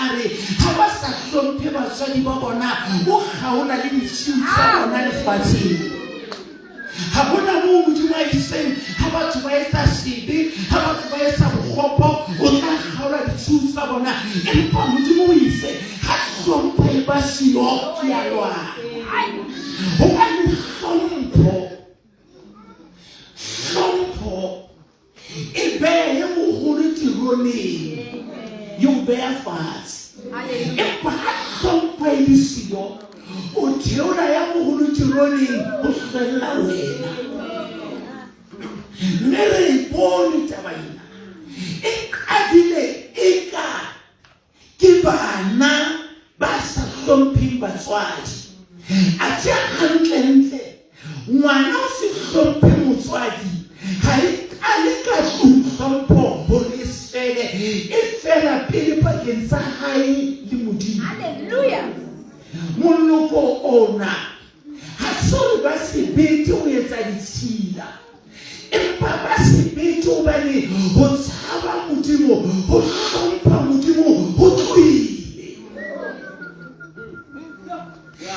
a re ha ba sa hlomphe batswadi ba bona o kgaola le ditshiu tsa bona lefatsheng. Ha hona moo Modimo a itseng ha batho ba etsa sebe, ha batho ba etsa bokgopo, o tla kgaola ditshiu tsa bona. Empa Modimo o itse ha hlompho e ba siyo ke a lwana. Hobane hlompho, hlompho e behe moholo teroneng e o beha fatshe empa ha hlompho e le siyo o theola ya moholo teroneng ho hlwella wena mme re e bone taba ena e qadile e ka Ke bana ba sa hlompheng batswadi. Athe hantlentle ngwana o se hlomphe motswadi ha e qale ka tlung hlompho hore e fele, e fela pele pakeng tsa hae le Modimo. Hallelujah. Moloko ona ha se hore ba sebete ho etsa ditshila. Empa ba sebete hobane ho tshaba Modimo, ho hlompha Modimo ho tlohile.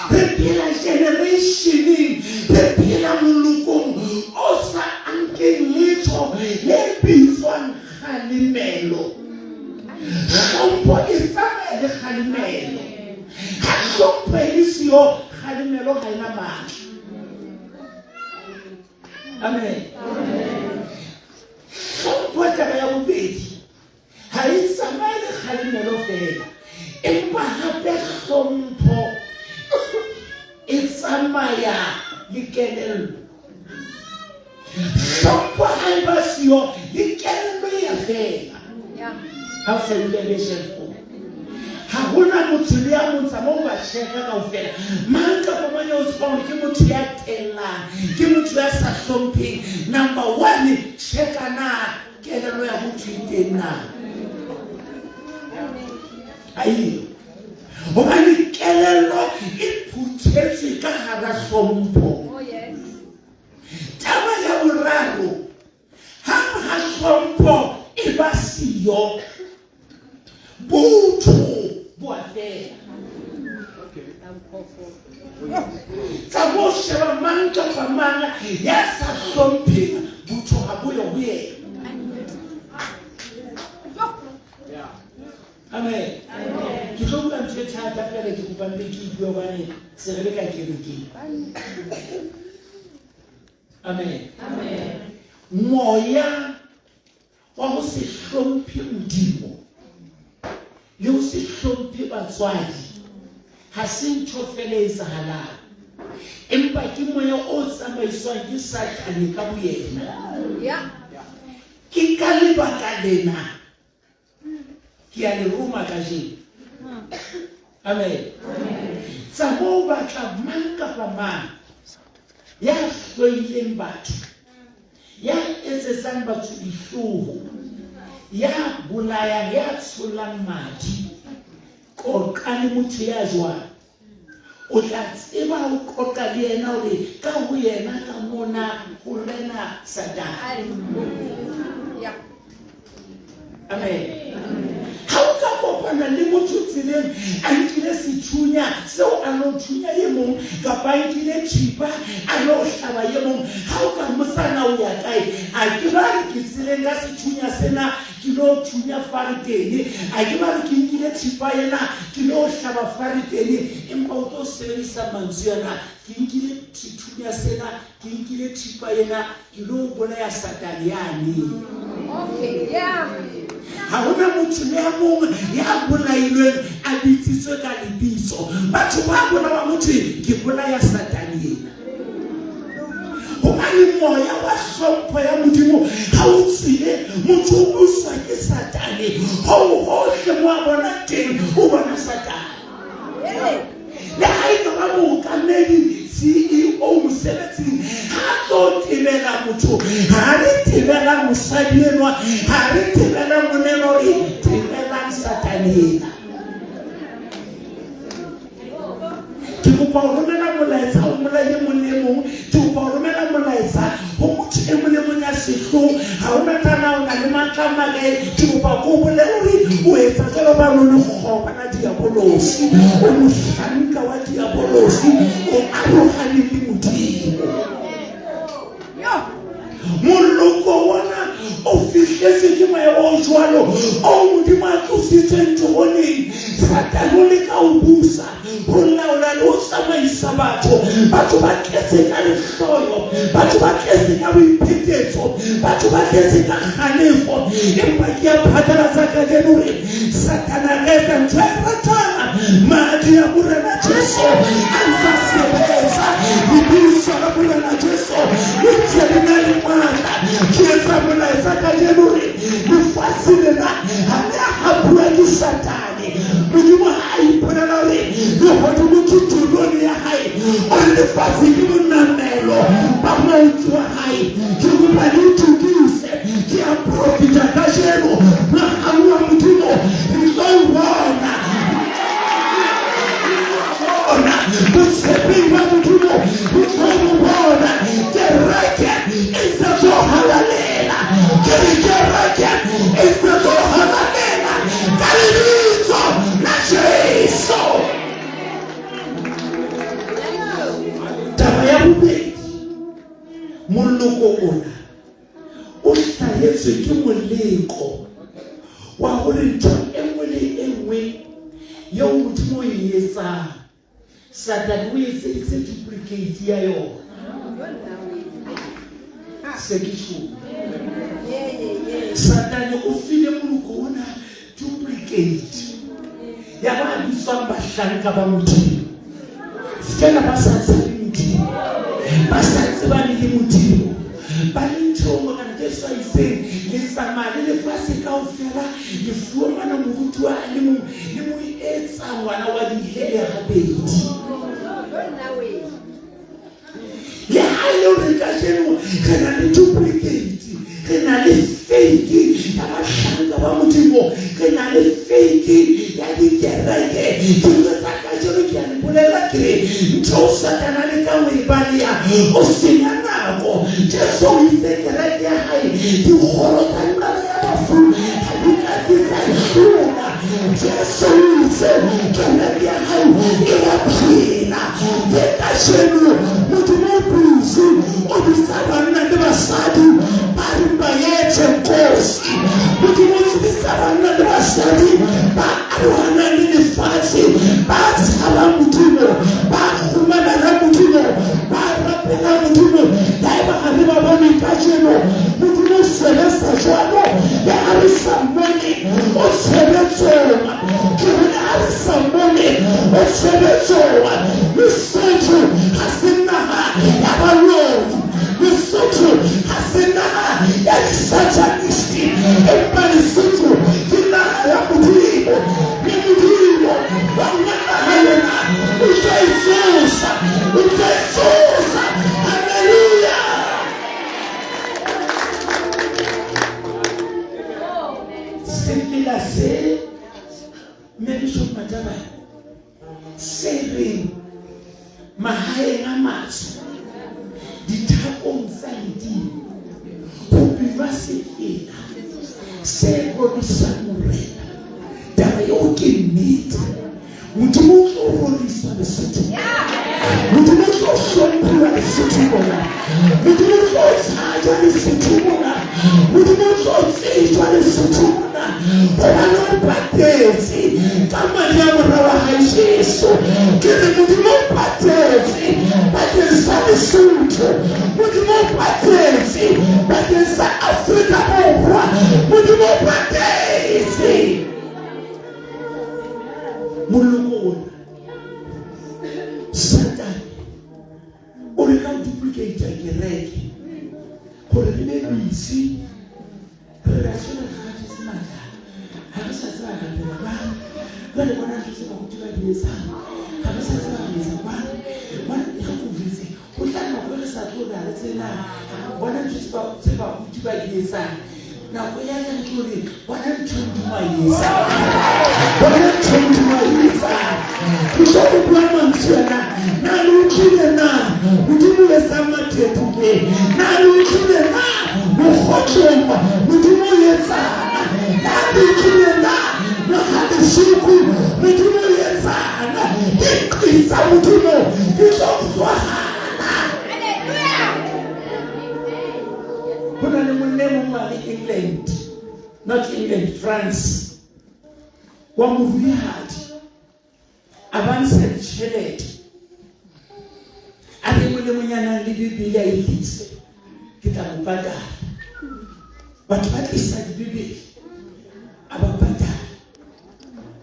Re phela generationeng, re phela molokong o sa ankeng letho le bitswang kgalemelo. Hlompho e tsamaya le kgalemelo. Ha hlompho e le siyo, kgalemelo ha e na matla. Amen. Hlompho taba ya bobedi ha e tsamaye le kgalemelo fela, empa hape hlompho e tsamaya le kelello. Hlompho ha e ba siyo le kelello e ya fela. Ha o sa dule shelfong ha hona motho le ya mong tsa moo ba checka kaofela mang kapa mang eo tsebang hore ke motho ya tellang ke motho ya sa hlompheng number one checka na kelello ya motho e teng na aiyo hobane kelello e phuthetswe ka hara hlompho. Oh, yes. Taba ya boraro Hang ha hlompho e ba siyo, botho bo a fela. Tsa mo sheba mang kapa mang ya sa hlompheng, botho ha bo yo ho yena. Amen. Ke tlo bua ntho e thata fela ke kopa mpe ke e bue hobane se re le ka kerekeng. Amen. Moya wa ho se hlomphe Modimo le ho se hlomphe batswadi ha se ntho fela e etsahalang, empa ke moya o tsamaiswang ke Satane ka boyena. Ke ka lebaka lena Ke a le roma kajeno. Amen. Tsa moo batla mang kapa mang ya hloileng batho, ya etsetsang batho dihlooho, ya bolayang, ya tshollang madi, qoqa le motho ya jwalo. O tla tseba ho qoqa le yena hore ka ho yena ka mona ho rena Satane. Amen. Ha o ka kopana le motho tseleng a nkile sethunya seo a lo thunya e mong kapa a nkile thipa a lo hlaba e mong, ha o ka mmotsa na o ya kae, a ke ba re ke tseleng ka sethunya sena Ke lo thunya faretene, a ke ba re ke nkile thipa ena, ke lo hlaba faretene, empa o tlo sebedisa mantswe ana, ke nkile sethunya sena, ke nkile thipa ena, ke lo bolaya Satane yane. Okay, yeah. Ha hona motho le ya mong ya bolailweng a bitsitswe ka lebitso. Batho ba bolawa motho ke bolaya Satane ena. Hobane moya wa hlompho ya Modimo ha o tswile, motho o buswa ke Satane. Hoo hohle mo a bona teng, o bona Satane. Le ha e ka ba mookamedi, CEO mosebetsing, ha a tlo tebela motho, ha re tebela mosadi enwa, ha re tebela monna enwa, re tebelang Satane ena. Ke kopa ho romela molaetsa ho molai e mong le e mong. Ke kopa ho romela molaetsa ho motho e mong le mong ya sehloho. Ha ho na taba na o na le matla makae ke kopa ko bolele hore o etsa jwalo ba lo lekgoba la diabolosi o mohlanka wa diabolosi o arohane le modimo moloko ona o fihletse ke moya o jwalo o modimo a tlositseng teroneng satane o leka ho busa ho laola le ho tsamaisa batho batho ba tletse ka lehloyo batho ba tletse ka boiphetetso batho ba tletse ka kgalefo empa ke a phatlalatsa kajeno hore satane a ka etsa ntho e ratang madi a morena jesu a ntsa sebetsa lebitso la morena jesu le ntse le na le matla ke etsa molaetsa kajeno hore lefatshe lena ha le a hapuwa ke satane modimo ha a ipolela hore lehodimo ke terone ya hae o re lefatshe ke bonamelo ba maoto wa hae ke kopa le itukise ke a profita kajeno mohau wa modimo re tlo o bona bona botshepehi ba modimo re tlo bo bona kereke e ntse tlo halalela ke re kereke e ntse tlo halalela ka lebitso la Jesu taba ya bobedi moloko ona o hlahetswe ke moleko wa hore ntho e nngwe le e nngwe eo modimo o e etsang satane o etseditse duplicate ya yona se ke tjho satane o file moloko ona duplicate ya ba bitswang bahlanka ba modimo fela ba sa tshabe modimo ba sa tsebane le modimo ba le ntho morena jesu a itseng le tsamaya le lefatshe kaofela le fuwa ngwana morutuwa a le mong le mo etsa ngwana wa dihele habedi le ha e le hore kajeno re na le duplicate re na le fake ya bahlanka ba modimo re na le fake ya dikereke dilo tsa kajeno ke a le bolela ke re ntho o satana le ka o e baleya o senya nako jesu o itse kereke ya hae dikgoro tsa nqalo ya bafu ha di ka ke tsa e hlola jesu o itse kereke ya hae e ya phela ke kajeno modimo o busy o bitsa banna le basadi ba reng ba etse nkosi modimo o bitsa banna le basadi ba arohanang le lefatshe ba tshabang modimo ba kgumamelang modimo ba rapelang modimo haeba ga re ba bone kajeno modimo o sebetsa jwalo le ha re sa mmone o tshebetsong ke re le ha re sa mmone o tshebetsong lesotho ha se naha ya baloi lesotho ha se naha ya disatanisti empa lesotho ke naha ya modimo mme modimo wa nna naha yona o tla e tsosa o tla e tsosa halleluja sefela se mme bishop mataba se reng mahaeng a matsho dithakong tsa ledimo ho binwa sefela se rorisang morena taba eo ke nnete modimo o tlo roriswa lesotho modimo o tlo hlomphiwa lesotho mona modimo o tlo tshajwa lesotho mona modimo o tlo tsejwa lesotho mona gobane o patetse ka madi a mora wa gae jesu ke re modimo o patetse bakeng sa lesotho modimo o patetse bakeng sa afrika borwa modimo o patetse moloko ona satane o leka go duplicate kereke gore re be busy re latlhela lefatshe se matla ga re sa tseba rapela kwang jale bona ntho tse baruti ba di etsang ga re sa tseba re etsa kwang bona e re ko jwetse go tla nako e re sa tlo ra re tsena bona ntho tse baruti ba di etsang nako ya ka re tlo re bona ntho e modimo a e etsang bona ntho e modimo a e etsang ke tlo go bua mantswe ana na le utlwile na modimo o etsang mathephume na le utlwile na mokgotlong modimo o etsang ke utlwile na mohalesuku Modimo o etsang diqi tsa Modimo di tlo utlwahala. Ho na le monna e mong mane England, not England, France, wa moruihadi a ba ntsha ditjhelete a re molemonyana le Bibele a e tlise ke tla mo patala. Batho ba tlisa dibibele a ba patala,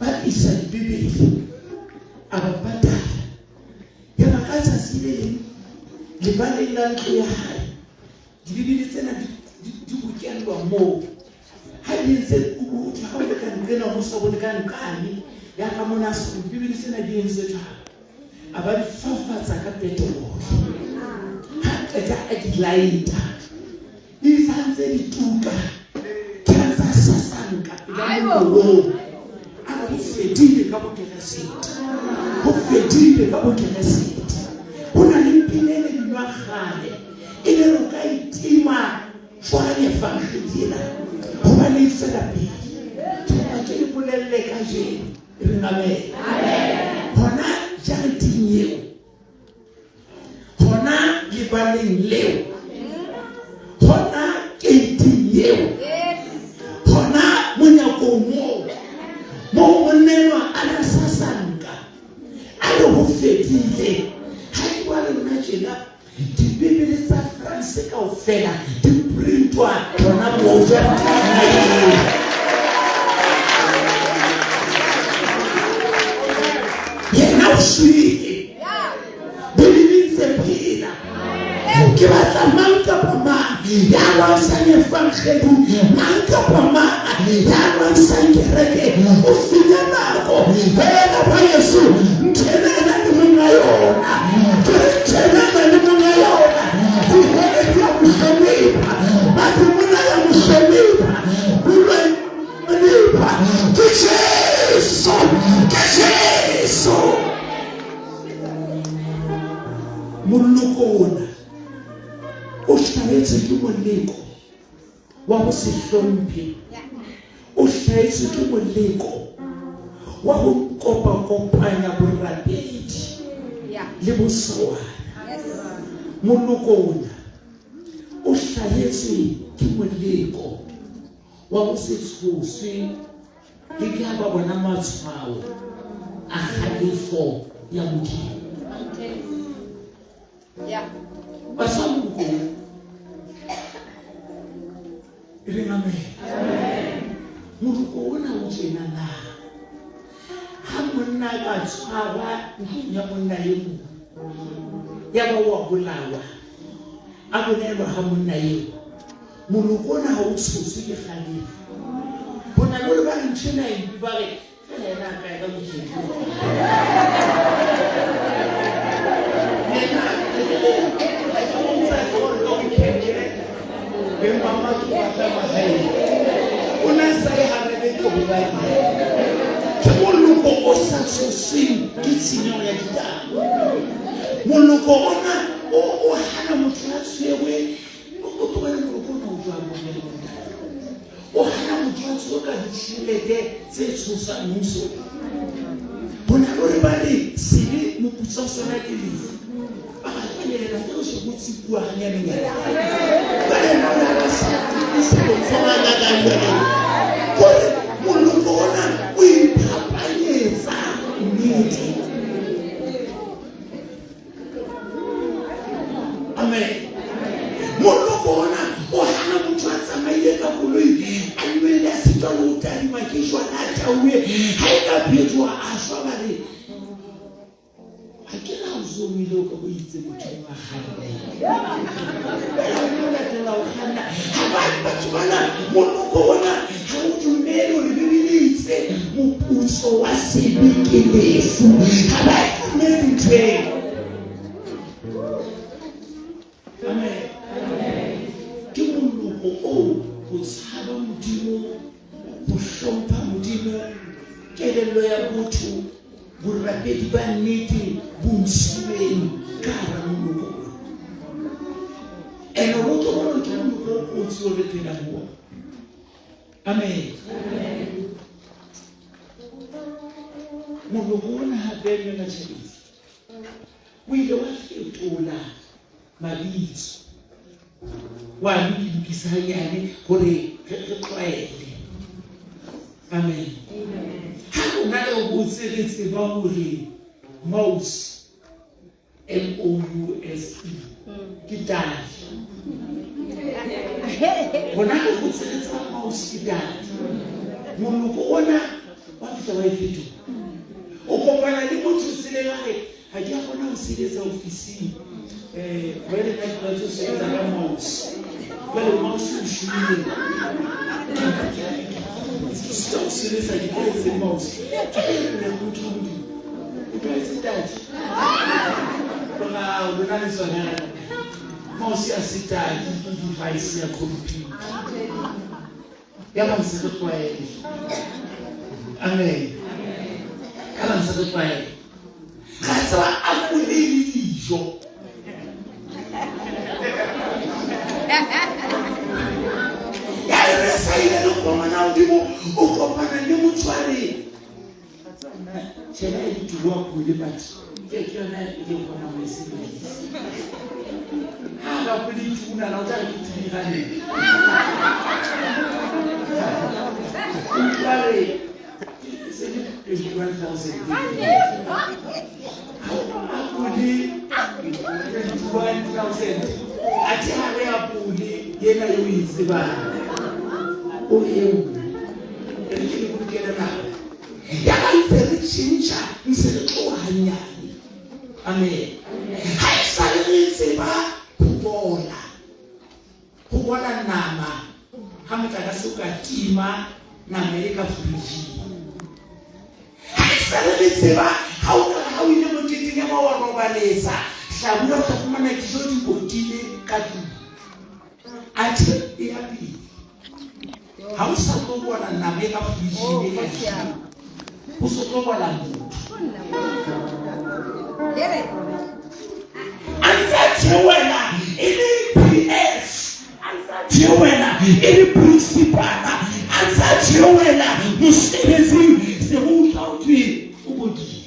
ba tlisa dibibele a ba patala. Ya ba ka tsatsi le leng lebaleng la ntlo ya hae dibibele tsena di bokellwa moo ha di ntse kubuthwa ha o le ka nqena ho sa bone ka nqane ya ka mona so dibibele tsena di entse jwang a ba di fafatsa ka petrol ha qeta a di laeta di santse di tuka ke a tsa sasanka pela mollo a re ho fedile ka bokeresete ho fedile ka bokeresete ho na le pina e le binwa kgale e ne re ka itima jwang evangedi ena hobane e tswela pele ke kopa ke le bolelle kajeno e reng amen hona jareteng eo hona lebaleng leo hona keiting eo hona monyakong moo moo monna enwa a na sasanka a re ho fedile ha ke bua le lona tjena dibibele tsa France kaofela di printwa hona moo jwale yena o shwele Bibele ntse phela ke batla mang kapa mang ya lwantshang evangedi mang kapa mang ya lwantshang kereke o senya nako hela ba yeso ntho ena ena le monga yona ke re ntho ena ena le monga yona dihele di a mo hlonepha bademona ya mo hlonepha bolwanepha ke Jesu ke Jesu Moloko ona o hlahetswe ke moleko wa ho se hlomphe, o hlahetswe ke moleko wa ho kopakopanya borapedi le bosawana. Moloko ona o hlahetswe ke moleko wa ho se tshoswe Ke ke ha ba bona matshwao a kgalefo ya Modimo. Batho ba moloko e reng amen. Moloko ona o tjena na ha monna a ka tshwarwa ntlong ya monna e mong ya ba wa bolawa a bolaelwa ha monna eo Moloko ona ha o tshoswe ke kgalefo. Ho na le hore ba re ntho ena e mpe ba re fela ena a kae ka weekend. Yena o ntse a tseba hore ka weekend beng ba matlo ba tla mahaeng. O ne a sa ye hara beke hobane ke moloko o sa tshosweng ke tshenyeho ya ditaba. Moloko ona o hana motho a tshwerwe O tlo bona moloko ona o jwang bomme le bontate. O hana motho a tsoe ka ditjhelete tse tshosang mmuso. Ho na le hore ba re sebe moputso wa sona ke lefu. Ba gatelela ke o shebo tsipua hanyanenyana. Ba re na ba ba sa tiisa letsoho la ka jwale. Kore moloko ona o iphapanyetsa nnete. Amen. Moloko ona o hana motho a tsamaile ka koloi a nwele a sitwa le ho tadima ke jwana a tauwe ha e ka phetoha a shwa ba re ha ke na o zomile o ka bo itse motho wa kganna fela o ne o latela o kganna ha ba batho bana moloko ona ha o dumele hore bibele e itse moputso wa sebe ke lefu ha ba e dumele ntho eo amen ke moloko oo ho tshaba modimo ho hlompha modimo kelello ya botho borapedi ba nnete bo ntshilweng ka hara moloko ona ene o tlo bona ke moloko o kotsi o re phelang ho ona amen. Moloko ona hape mme Matjhabetsi o ile wa fetola mabitso wa lokilokisa hanyane hore re tlwaele. Amen. Ha rona re botse re tseba hore mouse M-O-U-S-E ke tadi. Rona re hotse re tseba mouse ke tadi. Moloko ona wa fihla wa e fetola. O kopana le motho tseleng a re ha ke a kgona ho sebetsa ofising. Jwale nna ke tlwaetse ho sebetsa ka mouse. Jwale mouse o shwele. Ke sita ho sebetsa ke tlwaetse mouse. Ke re motho wa Modimo. O tlwaetse tadi. Bona lona le tsona mouse ya se tadi ke device ya computer. Ya ba ntse re tlwaele. Amen. Ka ba ntse re tlwaele. Ga tseba a kule le dijo. Ya re sa ile le kgona godimo o kopana le motsware. Tjhela e ditulo a kgole batho. Ke ke yona e ke kgonang ho e sebedisa. Ha ba kwele tuna na o tla re ke 300. Utlwa re se ke 21,000. A pole 21,000. Athe ha re a pole ena eo e tsebang. O e nngwe. Re ke le bolokele nako. Ya ba ntse re tjhentjha, ntse re tloha hanyane. Amen. Ha e sa le re tseba ho bola, ho bola nama ha motlakase o ka tima nama e ka fridging. Ha e sa le re tseba ha o ka ha o ile moketeng ya ba wa robaletsa hlabula o tla fumana dijo di bodile ka tlung. Athe e ya pele. Ha o sa tlo bona nama e ka fridging e ka tlung. Ho se tlo bola motho. A ntse a theohela e le PS, a ntse a theohela e le principala, a ntse a theohela mosebetsing, se re utlwa ho thwe o bodile.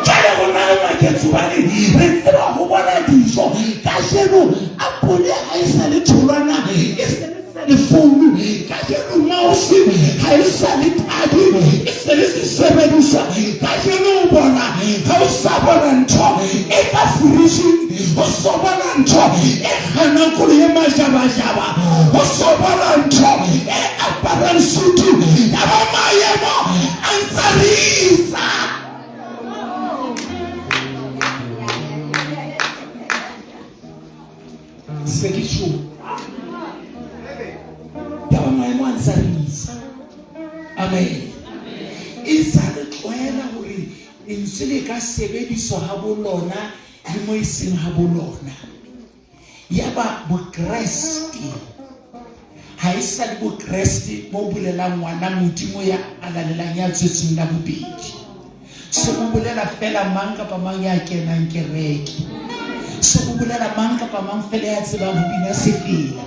Jwale rona re maketse hobane re tseba ho bona dijo. Kajeno apole ha e sa le tholwana, e se le selefounu. Kajeno mouse ha e sa le tadi, e se le sesebediswa. Kajeno o bona ha o sa bona ntho e ka fridging, o so bona ntho e kgannang koloi e majabajaba, o so bona ntho e aparang sutu ya ba maemo a ntsa re isa. Se ke tjho. Ya ba maemo a ntsa re isa. Amen. E sa re tlwaela hore lentswe le ka sebediswa ha bolona le mo e seng ha bolona. Yaba Bokreste ha e sa le Bokreste bo bolelang ngwana Modimo ya halalelang ya tswetsweng la bobedi. Se bo bolela feela mang kapa mang ya kenang kereke. Se bo bolela mang kapa mang feela ya tsebang ho bina sefela.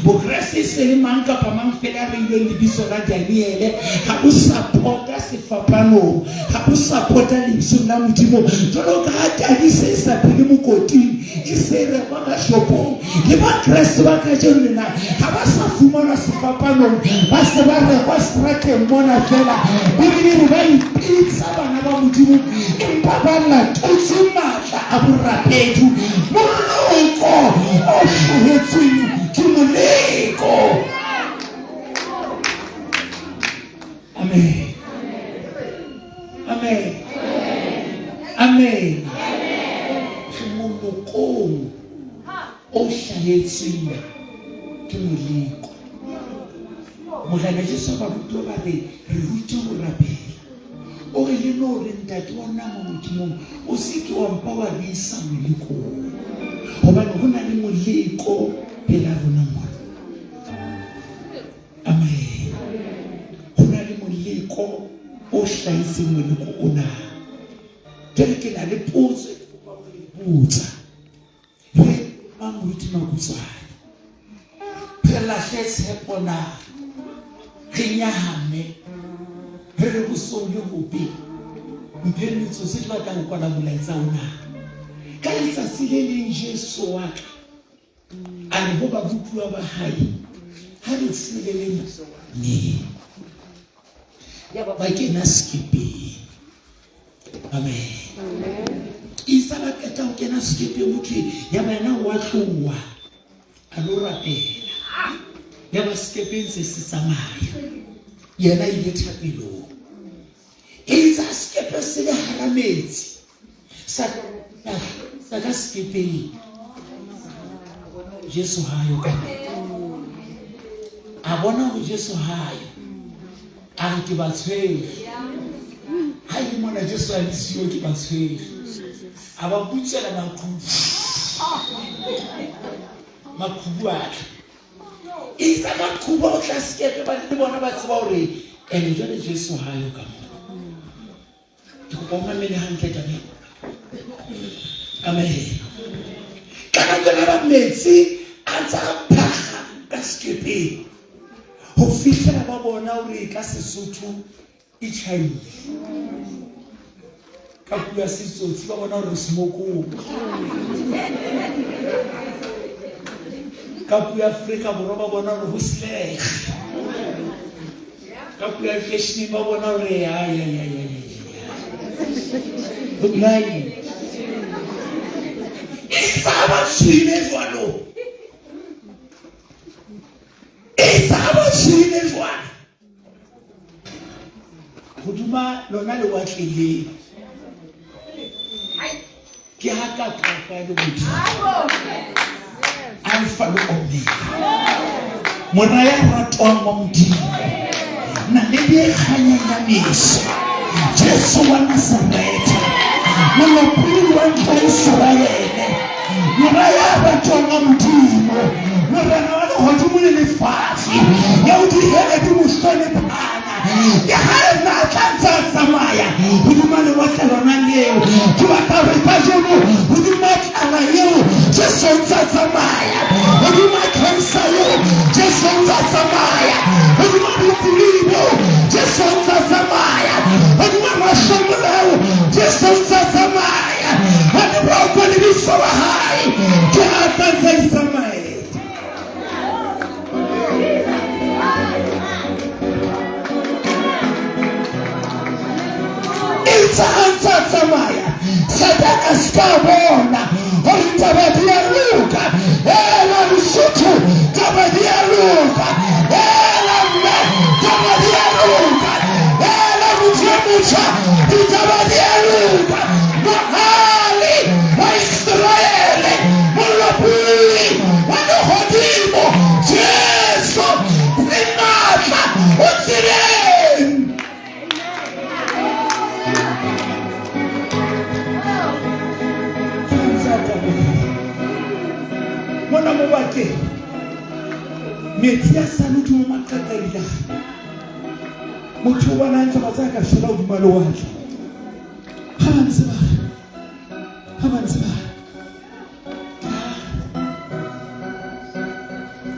Bokreste e se le mang kapa mang feela ya reilweng lebitso la Daniele. Ha bo sa pota sefapanong, ha bo sa pota lentsweng la Modimo. Jwalo ka ha tadi se e sa phele mokoting, e se rekwa ka shopong. Le Bakreste ba kajeno lena ha ba sa fumanwa sefapanong, ba se ba rekwa seterateng mona feela. Bibele e re ba ipitsa bana ba Modimo, empa ba latotse matla a borapedi. Moloko o hlahetsweng ke moleko. Amen. Amen. Amen. Re molokong o hlahetsweng ke moleko. Morena Jesu a barutiwa ba re re rute ho rapela. O re le no re ntate wa nama Modimong o se ke wa mpa wa re isa molekong. Hobane ho na le moleko pela rona mona. Amen. Ho na le moleko o hlahetseng moleko ona. Jwale ke na le potso e ke kopang ho e botsa. Re mang moruti Makutswane? Re lahle tshepo na? Re nyahame, re re ho so le hobe. Mphe metsotso ke batla ho kwala molaetsa ona. Ka letsatsi le leng Jesu wa tla a re ho barutuwa ba hae, ha re tsheleleng mane. Yaba ba kena sekepeng. Amen. Isa ba qeta ho kena sekepeng ho thwe yaba yena wa tloha a lo rapela. Yaba sekepeng se se tsamaya. Yena ile thapelong. Itse ha sekepe se le hara metsi sa sa ka sekepeng Jesu hayo ka a bona hore Jesu hayo a re ke ba tshwere ha e le mona Jesu a le siyo ke ba tshwere a ba butswela maqhubu maqhubu a tla Itse maqhubu a go tla sekepe ba le bona ba tseba gore ene jale Jesu ha yo ka mo. Ke kopa o mamele hantle taba e. Amen. Ka nako ena ba metsi a ntse a phaga ka sekepeng ho fihlela ba bona hore ka Sesotho e tjhaile ka puo ya setsotsi ba bona gore smokong ka puo ya Afrika Borwa ba bona gore go sleg ka puo ya lekeisheneng ba bona gore ya ya ya ya ya good night e sa ba tshwile jwalo e sa ba tshwile jwalo hodima lona lewatle le ke ha ka kapa le modimo alfa le omega mora ya ratwang wa modimo naledi e kganyang ya meso jesu wa nasaretha molopolodi wa ntlo ya iseraele mora ya ratwang wa modimo morena wa legodimo le lefatshe eo dihele di mo hlonepana ke ha ena a tla ntse a tsamaya hodima lewatle lona leo ke batla gore kajeno hodima tlala eo jesu o ntse a tsamaya hodima cancer eo jesu o ntse a tsamaya hodima bokuli boo jesu o ntse a tsamaya hodima mahlomola ao jesu o ntse a tsamaya hane boko lebitso la hae ke ha tla ntse a itsamaela Itse ha ntse a tsamaya Satane a se ka bona gore taba di a loka ela Lesotho taba di a loka ela mme taba di a loka ela motho yo motjha ditaba di a loka mohale wa Israele molopolli wa legodimo Jesu sematla o tseleng mona mo bakeng metsi a sa le hodimo maqaqaila motho o bona hantle ba tsaya ka shwela hodima lewatle ha ba ntse ba ha ba ntse ba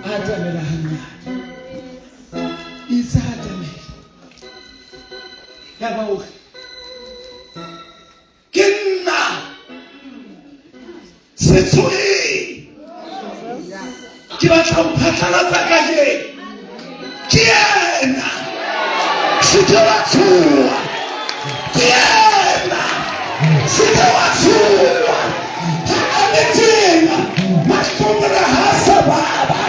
a atamela hanyane itse a atamela ya ba o re ke nna se tshoheng ke batla ho phatlalatsa kajeno ke yena se ke wa tshoha ke yena se ke wa tshoha ha a le tena mahlomola ha sa baba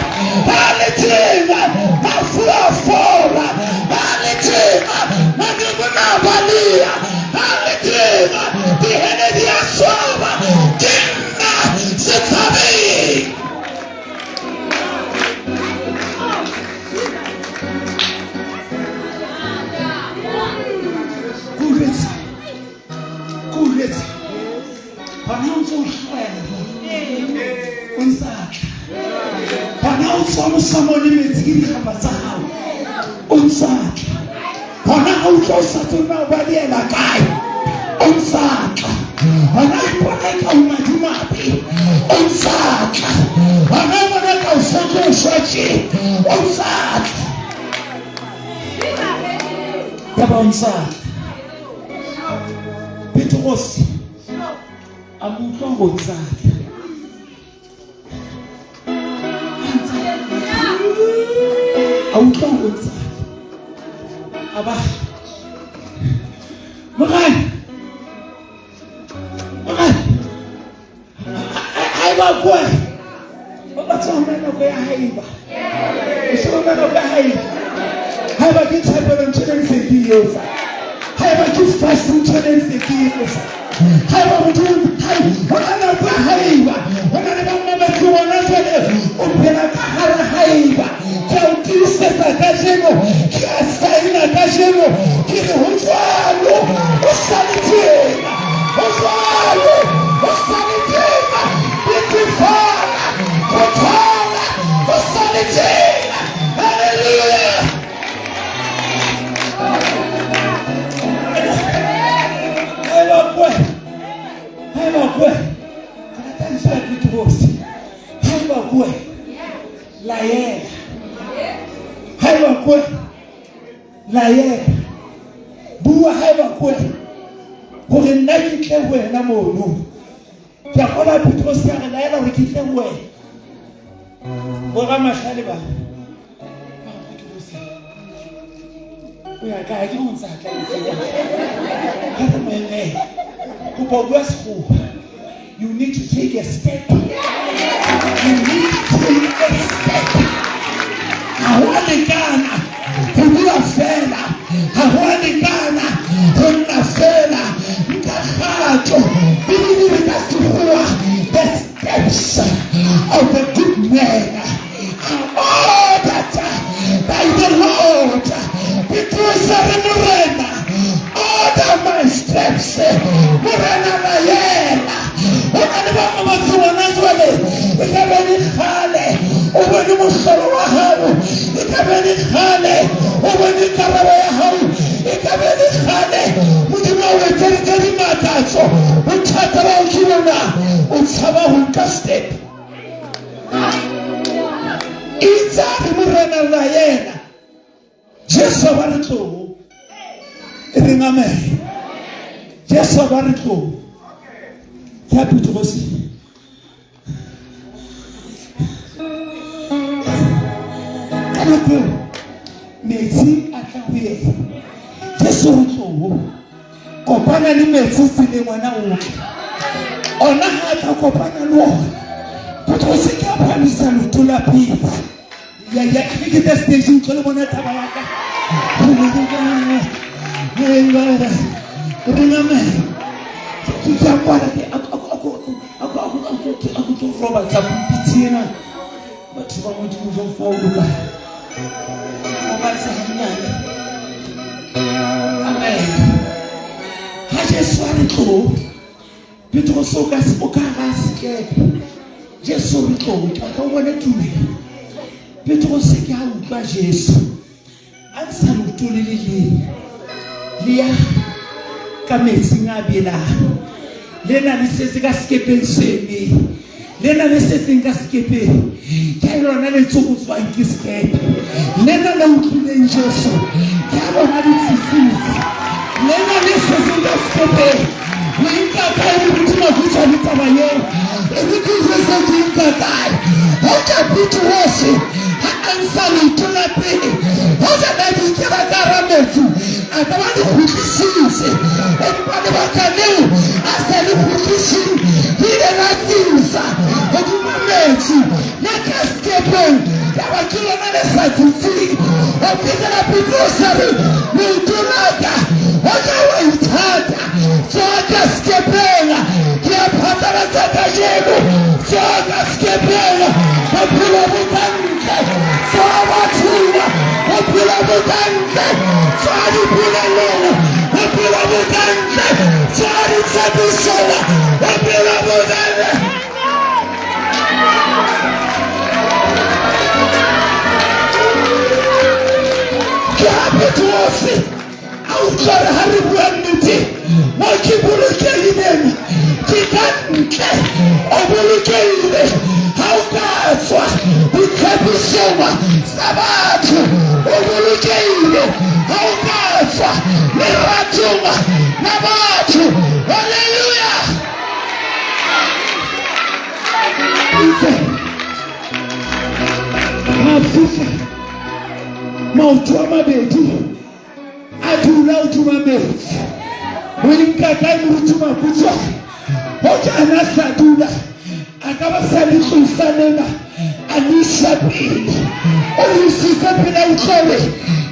ha a le tena mafu a fola ha a le tena mademona a baleha ha a le tena dihele di a swaba ke nna se tshabeng. Ke o jwetse hona o ntse o hlwela o ntse a tla hona o tswa mosamo le metsi ke dikgapa tsa gago o ntse a tla hona ga utlwa o sa tsone o baleela kae. O ntsa tla. Hona ipona ka o madimabe. O ntsa tla. Hona bona ka o se tlo shwa tje. O ntsa tla. Yaba o ntsa tla. Petrose a mo utlwa ho ntsa tla. A utlwa ho ntsa a ba morena morena haeba kwe o batla ho nako ya haeba o se ho nako ya haeba haeba ke thapelo ntho e ntse ke etsa haeba ke fasting ntho e ntse ke etsa haeba modimo ho na nako ya haeba ho na le ba mametse bona jwale o phela ka hara haeba ke a o tiisetsa kajeno ke a saena kajeno ke re ho jwalo o sa le tjena ho jwalo o sa le tjena betifala khothala o sa le tjena haleluya. Haeba kwe haeba kwe ke rata lentswe la Petrose haeba kwe laela haeba kwe laela bua haeba kwe hore nna ke tle ho wena mono ke a kgolwa Petrose a re laela hore ke tle ho wena boramahlale ba Petrose o ya kae ke mo ntsa tla ha re moemele kopa o bua sekgowa. You need to take a step. You need to take a step. Ha ho a lekana ho bua fela. Ha ho a lekana ho nna fela. Nka kgato. Bibele re ka sekgowa the steps of a good man are ordered by the Lord. Petrose a re Morena order my steps. Morena laela. Ho na le ba mametse bona jwale e ka be le kgale o bone mohlolo wa hao e ka be le kgale o bone karabo ya hao e ka be le kgale modimo o etseditse dimakatso bothata ba o ke bona o tshaba ho nka step itse a re morena laela Jesu ba re tloo e reng amen Jesu ba re tloo ke a Petrose ka nako eo metsi a tla ho yena Jesu re tloo kopana le metsi tseleng wena o tle ona ha a tla kopana le ona Petrose ke a phamisa leoto la pele Ya ya ke ke tla stage utlwa le bona taba ya ka. Ke ke a kwala ke a ko tlo robatsa pulpiti ena. Batho ba Modimo jwa fa o loka. Robatsa hannyane. Amen. Ha Jesu a re tlo Petrose o ka o ka hara sekepe. Jesu re tlo ke batla o bone tumelo. Petrose ke ha utlwa Jesu a ntsha leoto le le leng le ya ka metsing a belang lena le setse ka sekepeng se emeng lena le setseng ka sekepeng ke lona le tsokotswang ke sekepe lena le utlwileng Jesu ke lona le tsitsitse lena le setseng ka sekepeng o nka kae modimo khutshwane taba eo e re ke jwetse ke nka kae ho ka Petrose ha a ntsha leoto la pele ho ja ka di kena ka hara metsi a ka ba le kgutlisitse empa lebaka leo a sa le kgutliseng le ile la tsisa hodima metsi le ka sekepeng yaba ke lona le sa tsitsing ho fihlela Petrose a re leoto la ka ho ja wa ithata tswa ka sekepeng ke a phatlalatsa kajeno tswa ka sekepeng bophelo bo ka ntle tswa bathong bophelo bo ka ntle tswa dipolelong bophelo bo ka ntle tswa ditshepisong bophelo bo ka ntle. Ke ha Petrose a utlwa re ha re bua nnete Mo ke bolokehileng ke ka ntle, o bolokehile ha o ka tswa ditshepisong tsa batho, o bolokehile ha o ka tswa leratong la batho. Haleluya! Itse ha fihla maoto a mabedi a dula hodima metsi o nka kae moruti Makutswane hoja a na sa dula a ka ba sa le tlosa lena a le isa pele o le isitse pele a utlwe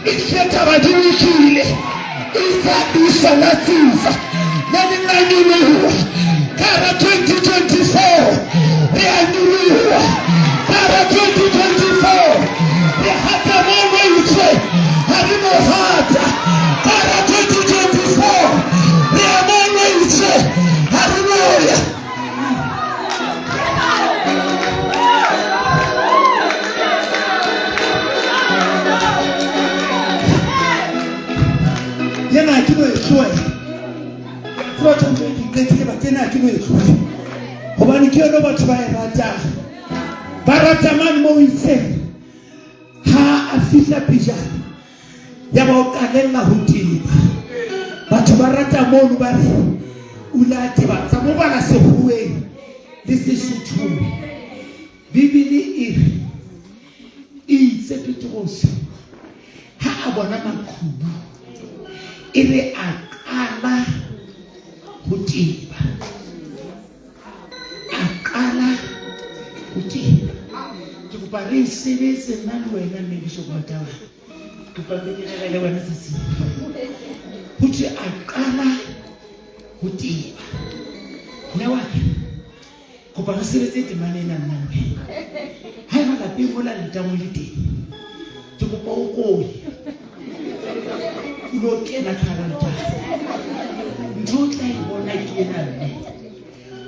e tlile taba di lokile itse a isa la tsisa le leng la nyoloha ka hara 2024 re a nyoloha ka hara 2024 re hata moo mo itse ha re no hata ka hara 2024 re ya moo mo itse ha re no ya. Yena ke no e tlohela tseba tshwanetse ke qetile ba tsena ke no e tlohela hobane ke yone batho ba e ratang ba rata mane mo o itseng ha a fihla pejana ya ba o qalella ho teba batho ba rata mono ba re o ile a teba tsa mo bala sekgoweng le sesothong bibele e re itse petrose ha a bona maqhubu e re a qala ho teba a qala ho teba ke kopa re e sebetse nna le wena mme bishop Mataba kopa ke rere le wena tsatsing ho thwe a qala ho teba mme wa ka kopa re sebetse temana ena nna le wena ha eba lapeng mola letamo le teng ke kopa o koye o lo kena ka hara letamo ntho o tla e bona ke ena mme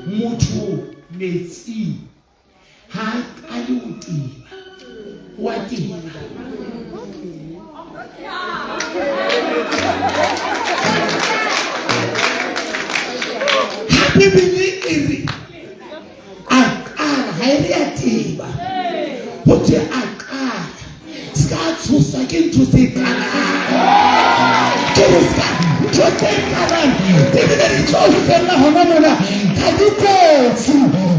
motho metsing ha a qale ho teba o a teba ha bibele e re a qala ha e re a teba ho thwe a qala se ka tshoswa ke ntho tse qalang ke re ska ntho tse qalang ebile di tlo fella hona mona ha di kotsi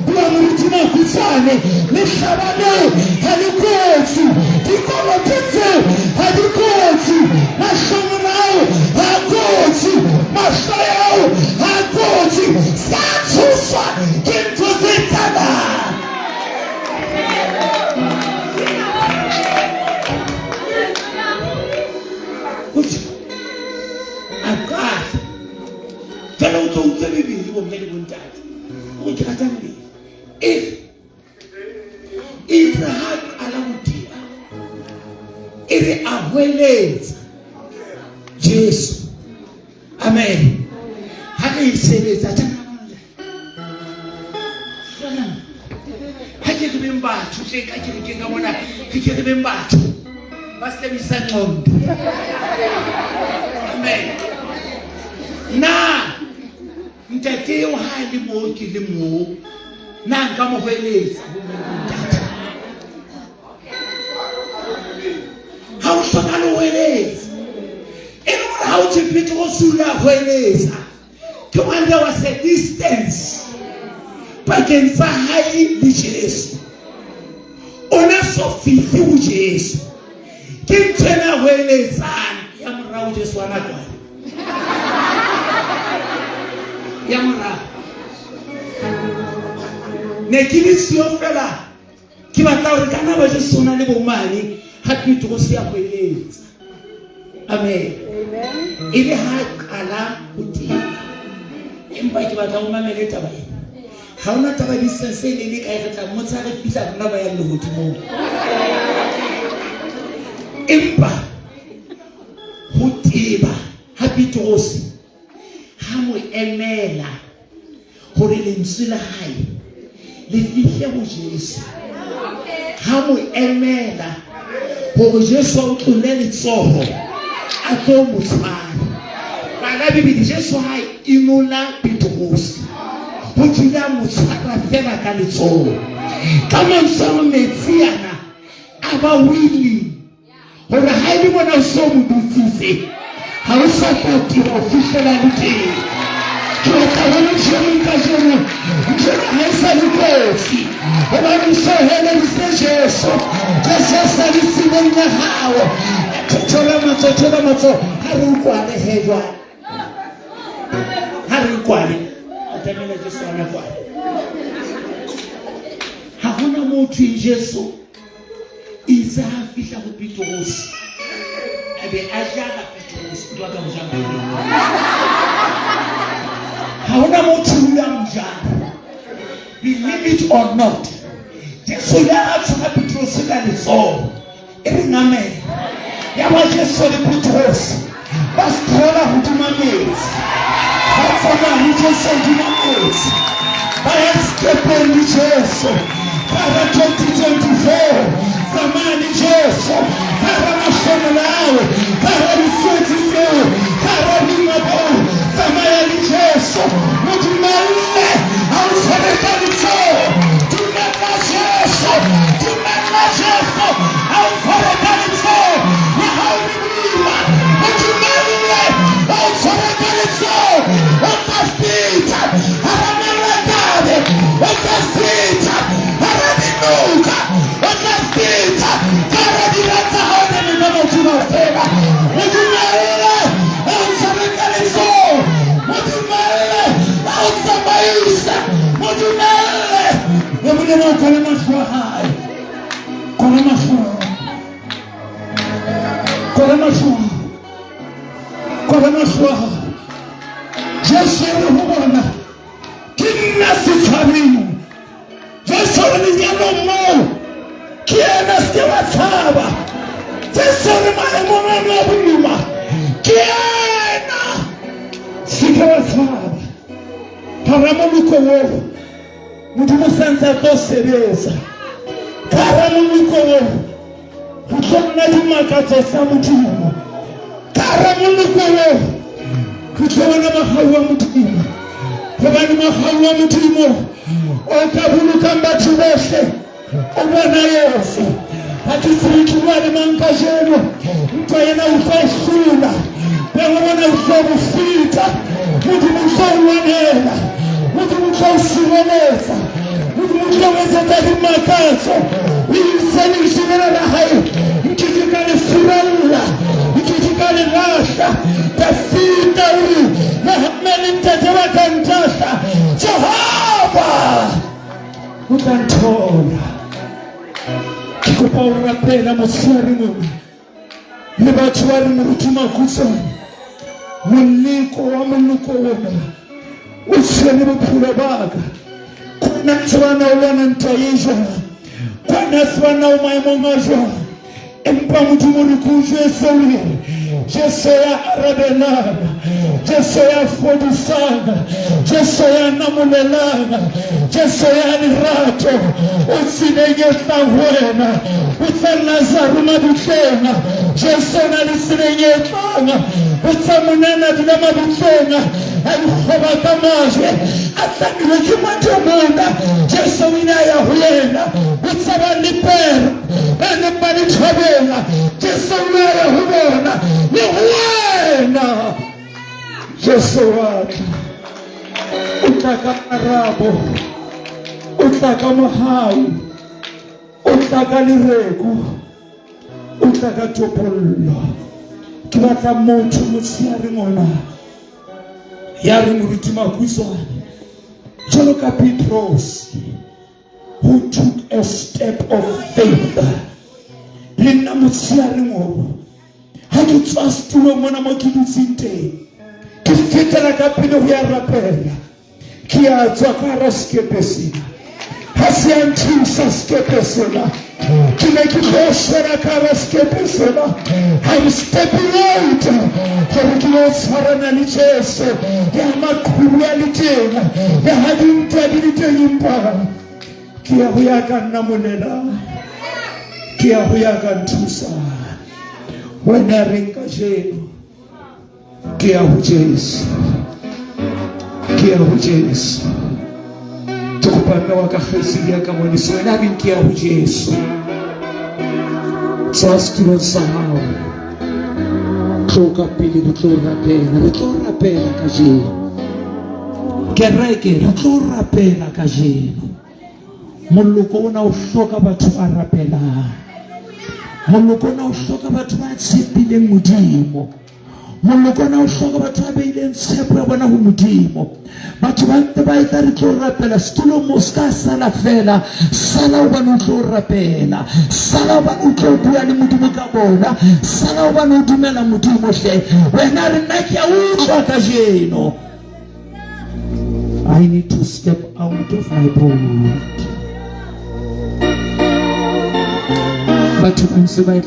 bua moruti Makhutshwane lehlaba leo ha le kotsi dikoloto tseo ha di kotsi mahlomola ao ha kotsi mahloya ao ha kotsi ska tshoswa ke ntho tse qalang. A qala jwale o tlo utlwe bebele bomme le bontate gore ke rata bebele e itse ha qala ho teba e re a hweletsa Jesu amen ha re e sebetsa ha ke re beng batho tle ka kerekeng ka mona re ke re beng batho ba sebedisa nqondo amen na ntate eo ha a le moo ke le moo na nka mo hweletsa bomme le bontate ha o hlokale ho hweletsa e le gore ha o thwe Petrose o ile a hweletsa ke gobane there was a distance pakeng tsa hae le Jesu o na so fihle ho Jesu ke ntho ena hweletsang ya morao Jesu wa nakwana ya morao ne ke le siyo fela ke batla gore ka naba Jesu o na le bomane ga Petrose ya hweletsa amen e le ha qala ho teba empa ke batla o mamele taba ena ha ona taba distance e ne le kae re tla mmotsa re fihla rona ba yang lehodimong empa ho teba ha Petrose ha mo emela hore lentswe la hae le fihle ho Jesu ha mo emela hore Jesu a tlole letsoho a tlo mo tshwara bala Bibele Jesu ha inola Petrose ho thwe a mo tshwara fela ka letsoho. Ka mantswe a mang metsi ana a ba willing gore ha e le mona o so mo bitsitse ha o sa tla tira ho fihlela le teng. Ke batla ho le tjheng kajeno ntho ha e sa le kotsi hobane o so heleditse Jesu. Jesu a sa le tseleng ya hao. Thola matsoho, thola matsoho. Ha re utlwane he jwale. Ha re utlwane. Atamela Jesu ana kwana. Ha hona motho Jesu itse ha fihla ho Petrose a be a jara Petrose ntho ka mo jara ha hona motho o ile a mo jara believe it or not Jesu o ile a tshwara Petrose ka letsoho e re amen ya ba Jesu le Petrose ba strola hodima metsi ba tsamaya le Jesu hodima metsi ba ya sekepeng le Jesu ka hara 2024 tsamaya le Jesu ka hara mahlomola ao ka hara ditsietsi tseo ka hara boima boo tsamaya le Jesu mo dumelle a o tshware ka letsoho dumella Jesu dumella Jesu a o tshware ka letsoho le ha o le boima mo dumelle a o tshware ka letsoho o tla feta hara malakabe o tla feta hara dinoka o tla feta ka hara dira tsa hao le lena batho kaofela mo dumelle a o tshware ka letsoho mo dumelle a o tsamaise mo dumelle e mong le mong o kwale mahlo a hae kwala mahlo kwala mahlo kwala mahlo a hao Jesu a re ho bona ke nna setshabeng Jesu re lenyalong moo ke ena se ke wa tshaba Jesu re maemong ano a boima ke ena se ke wa tshaba hara moloko oo Modimo sa ntse a tlo sebetsa ka hara moloko oo go tlo nna dimakatso tsa Modimo ka hara moloko oo re tlo bona mogau wa Modimo gobane mogau wa Modimo o ka bolokang batho bohle o bona etse ga ke tsebe ke bua le mang kajeno ntwa ena o tlo e hlola pele bona o tlo bo feta Modimo o tlo o lwanela Modimo o tlo o sireletsa Modimo o tlo o etsetsa dimakatso o itse lentswe lena la hae nkeke ka le furalla nkeke ka le lahla Dafita o re le ha mme le ntate ba ka ntahla Jehova o tla nthola ke kopa o rapela motshehare mona le batho ba re moruti Makutsane moleko wa moloko ona o tshwere bophelo ba ka kwana tsebana o lwana ntwa e jwang kwana tsebana o maemong a jwang empa Modimo re ko jwetse o re Jesu ya arabelang Jesu ya fodisang Jesu ya namolelang Jesu ya lerato o tseleng e tlang ho wena o tsa Lazaro mabitleng Jesu o na le tseleng e tlang o tsa monana dula mabitleng a ikgoba ka majwe a tlamilwe ke mademona Jesu o ile a ya ho yena o tsaba lepera ba neng ba le thabeng Jesu o ile a ya ho bona le ho wena Jesu wa tla o tla ka arabo o tla ka mohau o tla ka lereko o tla ka topollo ke batla motho motsheareng ona ya re moruti Makutswane jwalo ka Petros who took a step of faith le nna motsheareng oo ha ke tswa setulong mona mo ke dutseng teng ke fetela ka pele ho ya rapela ke a tswa ka hara sekepe sena ha se a nthusa sekepe sena ke ne ke tlo shwela ka hara sekepe sena I'm stepping out gore ke yo tshwarana le Jesu ya maqhubu a le teng ya ha dintwa di le teng empa ke ya ho ya ka nnamolela ke ya ho ya ka nthusa wena reng kajeno ke ya ho Jesu. Ke ya ho Jesu. Ke kopa mme wa ka kgaitsedi ya ka ngwaneso wena a reng ke ya ho Jesu. Tswa setulong sa hao. Tlo ka pele re tlo rapela. Re tlo rapela kajeno. Kereke re tlo rapela kajeno. Moloko ona o hloka batho ba rapelang. Moloko ona o hloka batho ba tshepileng Modimo. Moloko ona o hloka batho ba beileng tshepo ya bona ho Modimo. Batho ba ntse ba etla re tlo rapela setulong mo se ka sala fela. Sala hobane o tlo rapela. Sala hobane o tlo bua le Modimo ka bona. Sala hobane o dumela Modimo hle. Wena re nna ke a utlwa kajeno. I need to step out of my boat. Batho ba ntse ba etla.